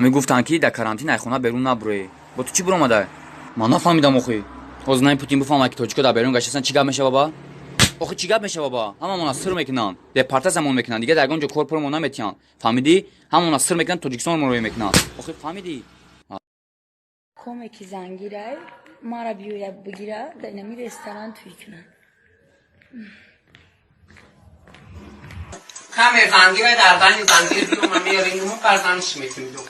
Ҳамин гуфтанд, ки дар карантин ай хона берун набурӯӣ. Бо ту чӣ буромада? Ман нафаҳмидам охи. Ҳозир наи Путин бифаҳмад, ки тоҷико дар берун гаштасан, чӣ гап мешава ба? Охи, чӣ гап мешава ба? Ҳамамона сир мекунанд. Депортатсиямон мекунанд. Дигар дар ягон ҷо кор пурмон наметиҳанд. Фаҳмидӣ? Ҳамона сир мекунанд, Тоҷикистон мо рӯй мекунанд. Охи, фаҳмидӣ? Коме ки зангирай, мара биёя бигира, дар инами ресторан туй кунад. Каме зангира, дар дани зангир биёма, мерингму фарзандш метимду.